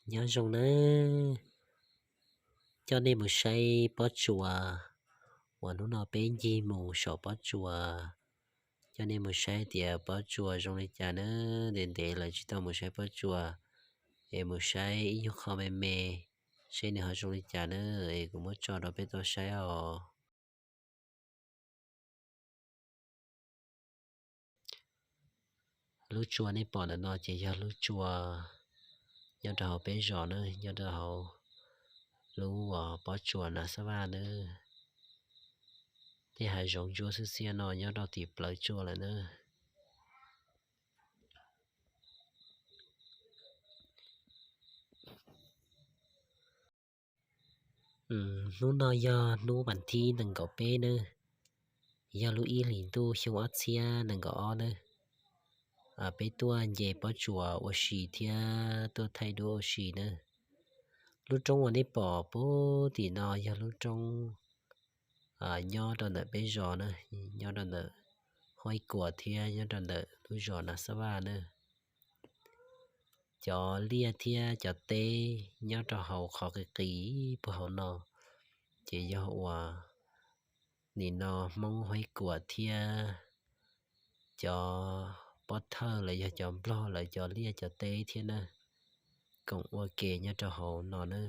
Nyob zoo nawb, coj nej mus saib pob tsuas uas hnub no peb ncig mus saum pob tsuas. Coj nej mus saib tias pob tsuas zoo li cas nawb. Ntev ntev lawm tsis tau mus saib pob tsuas, es mus saib ib nyuag qho me me, saib nws ho zoo li cas nawb, es kuv muab tso rau peb tau saib os. Lub tsua nej pom ntawm no ces yog lub tsua nyob rau hauv peb zos na, nyob rau hauv lub uas pob tsuas Nas Xab Vaj na. Tej hav zoov ntsuab xiab xiab no nyob rau tim plawv tsua lawm na. Hnub no yog hnub vas thib nees nkaum peb nawb, yog lub ib hlis ntuj xyoo ob txhiab nees nkaum ob nawb. Peb tuaj nce pob tsuas ua si thiab tuaj thaij duab ua si nawb. Lub roob uas nej pom puag tim no yog lub roob nyob rau ntawm peb zos na, nyob rau ntawm Huab Ib Kuas thiab nyob rau ntawm lub zos Nas Xab Vaj na. Cov liaj thiab cov teb nyob rau hauv qhov qis qis puag hauv no ces yog uas nim no Hmoob Huab Ib Kuas thiab cov pob thawj los yog cov Nplog lawv cov liaj cov teb thiab na, koom ua ke nyob rau hauv no na.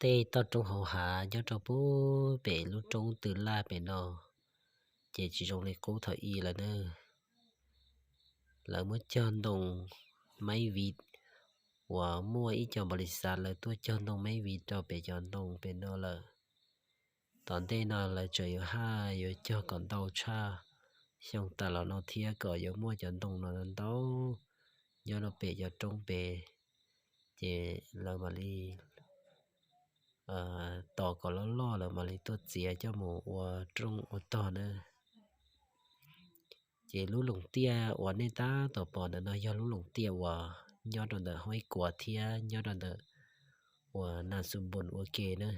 Tej toj roob hauv hav nyob rau puag pem lub roob Tw Laj pem no ces tsis zoo li qub thaum ub lawm na. Lawv muab cog ntoo maib viv uas muaj ib co npaum li xav lawv tuaj cog ntoo maib viv rau pem cov ntoo pem no lawm. Tom ntej no lawv tseem yuav haj yuav cog kom ntau tshaj xyoo tas los no thiab kom yuav muaj cov ntoo no ntau nyob rau pem cov roob pem, ces lawv mam li tos kom loj loj lawv mam li tuaj txiav coj mus ua rooj ua tog na. Ces lub loos tiaj uas nej tab tom pom ntawm no yog lub loos tiaj uas nyob rau ntawm Huab Ib Kuas thiab nyob rau ntawm uas Nas Xus Npus ua ke na.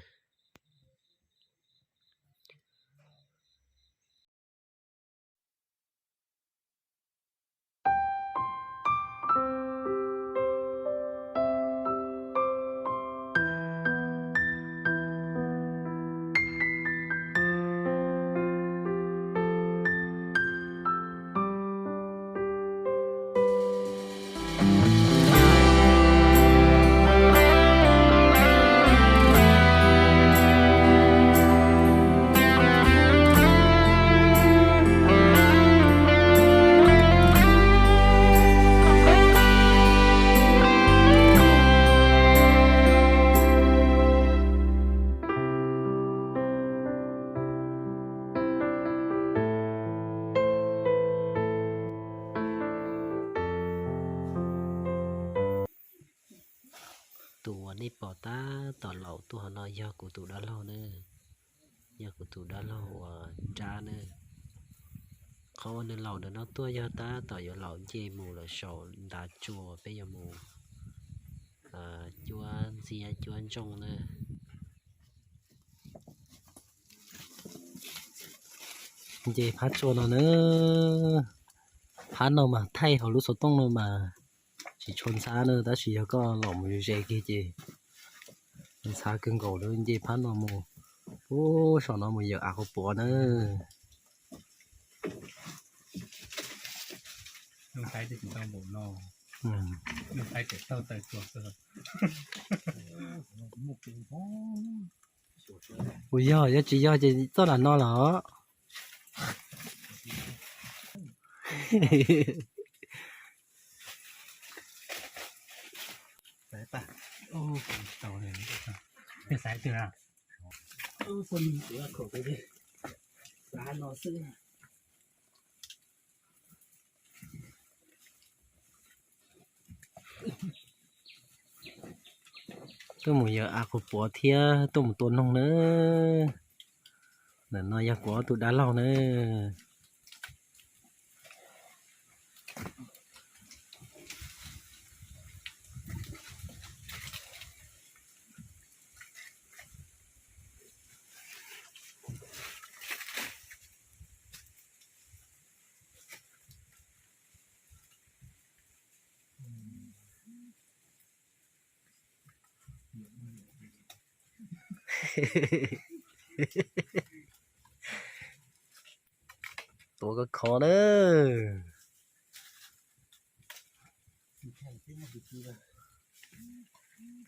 Tus uas nej pom tab tom laus tuaj hauv no yog kuv tus dab laug na, yog kuv tus dab laug uas Nrab na. Qhov uas nws laus ntawm no tuaj yog tab tom yuav laus nce mus lawm saum ntav tsua peb yuav mus cuab ntxiab cuab ntsooj na. Nce phab tsua no na, phab no mas thaij hauv lub xov tooj no mas tsis tshua ntxhab na, tab sis yog koj los mus ze kiag ces ntxhab kawg nkaus na. Nce phab no mus, ub, saum no mus yawm av quav puav na. Puas yog, yog tsis yog ces txoj nram no los. Tuaj mus yawm av quav puav thiab tuaj mus tua noog na. Ntawm no yog kuv ob tug dab laug na. Tuav koj kho na.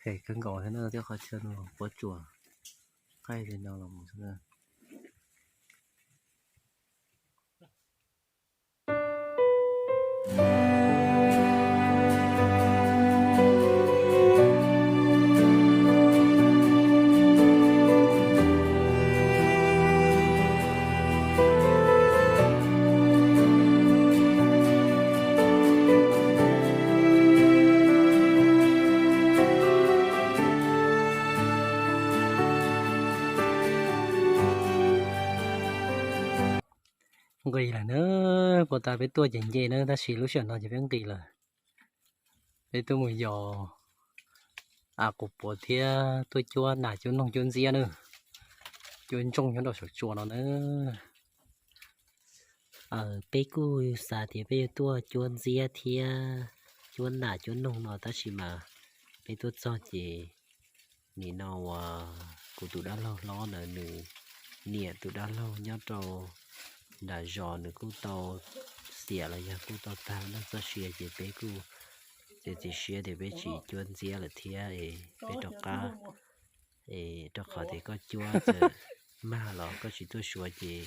Phem kawg nkaus thiab na, thiab qhov chaw no puab tsuas qaij li no los mus xwb na. Nqis lawm na, puag ta peb tuaj ces nce na, tab sis lub sij hawm no ces peb nqis lawm. Peb tuaj mus yos a quas puav thiab tuaj cuab nas cuab noog cuab ntxiab na, cuab ntsooj nyob rau saum tsua no na. Peb kuj xav tias peb yuav tuaj cuab ntxiab thiab cuab nas cuab noog no tab sis mas peb tuaj txog ces nim no uas kuv tus dab laug hlob ntawd nws niam tus dab laug nyob rau nram zos nws kuj tau xiam los yog kuj tau tag noj txoj sia ces peb kuj txiav txim siab tias peb tsis cuab ntxiab lawm thiab es peb rov qab. Es rau qhov tias koj cuab txawm mag los koj tsis tuaj suav ces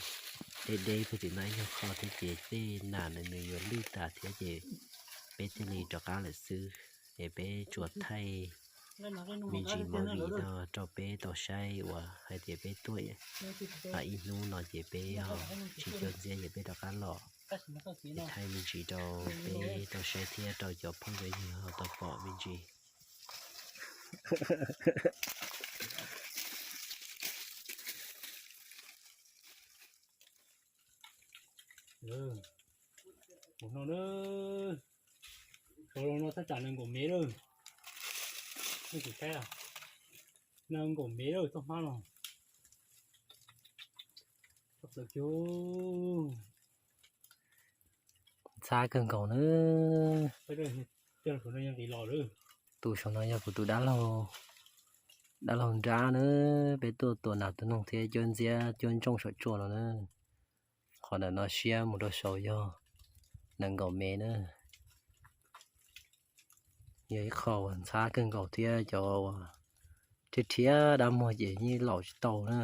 deb deb puag tim no ib nyuag qho thiab ces tej nas ntawd nws yuav lwj tas thiab ces peb thiaj li rov qab lawm xwb. Es peb tsuas thaij me ntsis movie no rau peb tau saib uas hais tias peb tuaj ib hnub no ces peb ho tsis cuab ntxiab ces peb rov qab los. Es thaij me ntsis rau peb tau saib thiab rau cov phooj cov ywg ho tau pom me ntsis. Mus no, sawv los no thaj tsam nees nkaum mev lawm. Nej kuv saib, nees nkaum mev lawm txoj hmab no. Ntxhab kawg nkaus na. Tus saum no yog kuv tus dab laug nrab na, peb tuaj tua nas tua noog thiab cuab ntxiab cuab ntsooj saum tsua no na. Qhov ntawm no siab mus rau saud yog nees nkaum mev na. Yog ib qho uas ntxhab kawg nkaus thiab cov uas rhiab rhiab dab muag ces yeej laum tsis tau na.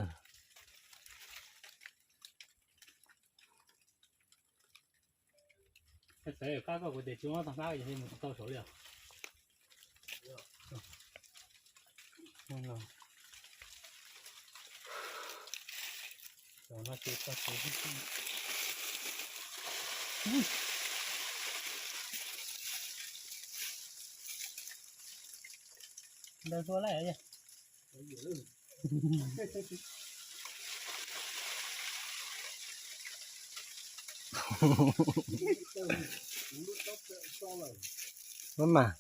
Ntawd tua lawm. Mab mas.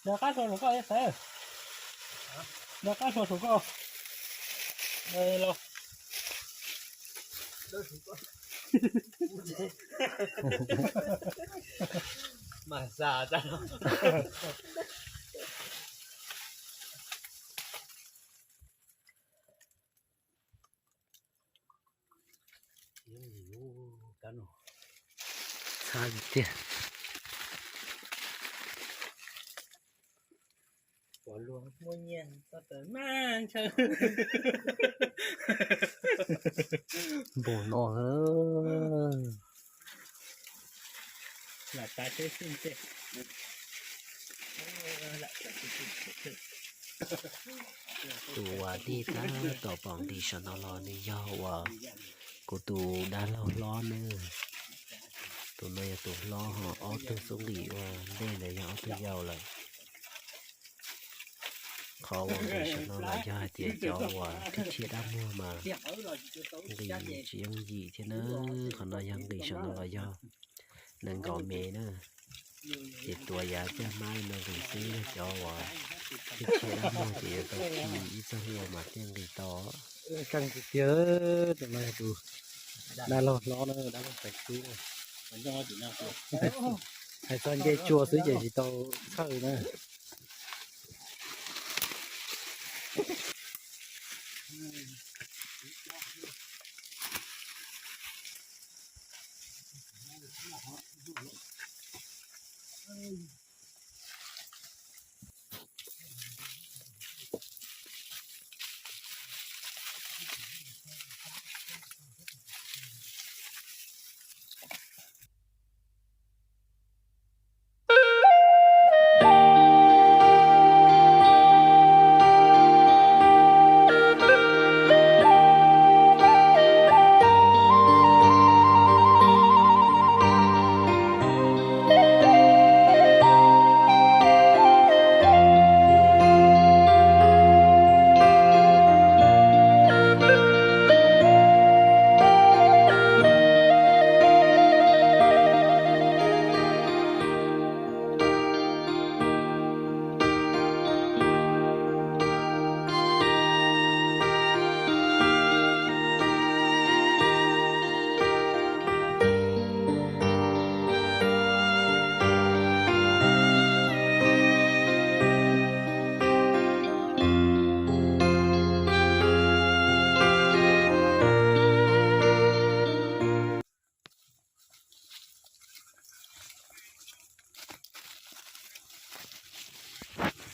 Nqa qab sua saum koj, Xaiv. Nqa qab sua saum koj. Los. Mas xa tag. Txhab tiag. Pom luag muaj nyiaj txog tawm mas ntshaw. Npaum no. Lam tas teb xwb ntej. Tus uas nej tab tom pom nqis saum no los nws yog uas kuv tus dab laug hlob nawb. Tus no yog tus hlob ho ob tug xub nqis ua ntej ntawd yog ob tug yau lawm. Qhov uas nqis saum no los yog hais tias cov uas rhiab rhiab dab muag mas nqis tsis yooj yim thiab na. Qhov no yog nqis saum no los yog nees nkaum mev na. Ces tuav yav caj hmab li no nqis xwb, yog cov uas rhiab rhiab dab muag ces yuav tau khi ib txoj hlua mas thiaj nqis tau. Tiag, tus no yog tus Dab laug hlob na, dab laug tais kub. Hais txog ncej tsua xwb ces tsis tau txhawj na.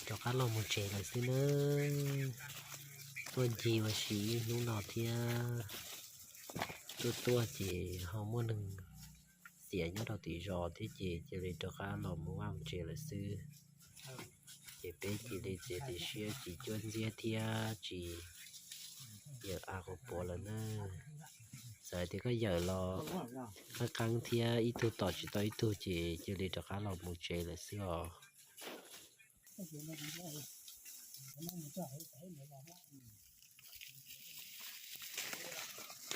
Rov qab los mus tsev lawm xwb nawb. Tuaj ncig ua si ib hnub no thiab, tuaj tuaj ces ho muaj neeg xiam nyob rau tim zos thiab ces cia li rov qab los mus vaj mus tsev lawm xwb. Ces peb cia li txiav txim siab tsis cuab ntxiab thiab tsis yawm av quas puav lawm na. Txawm tias koj yawm los qeeb qeeb thiab ib tug tom tsis tau ib tug ces cia li rov qab los mus tsev lawm xwb os.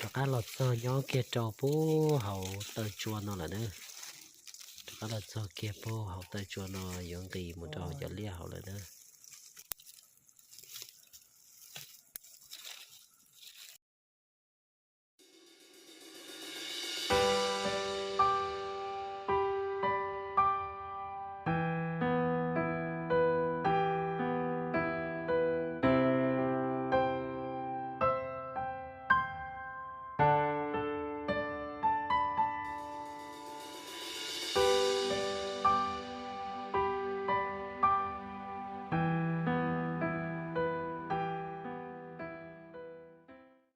Rov qab los txog nyob kiag rau puag hauv taw tsua no lawm na. Rov qab los txog kiag puag hauv taw tsua no yuav nqis mus rau hauv cov liaj hauv lawm na.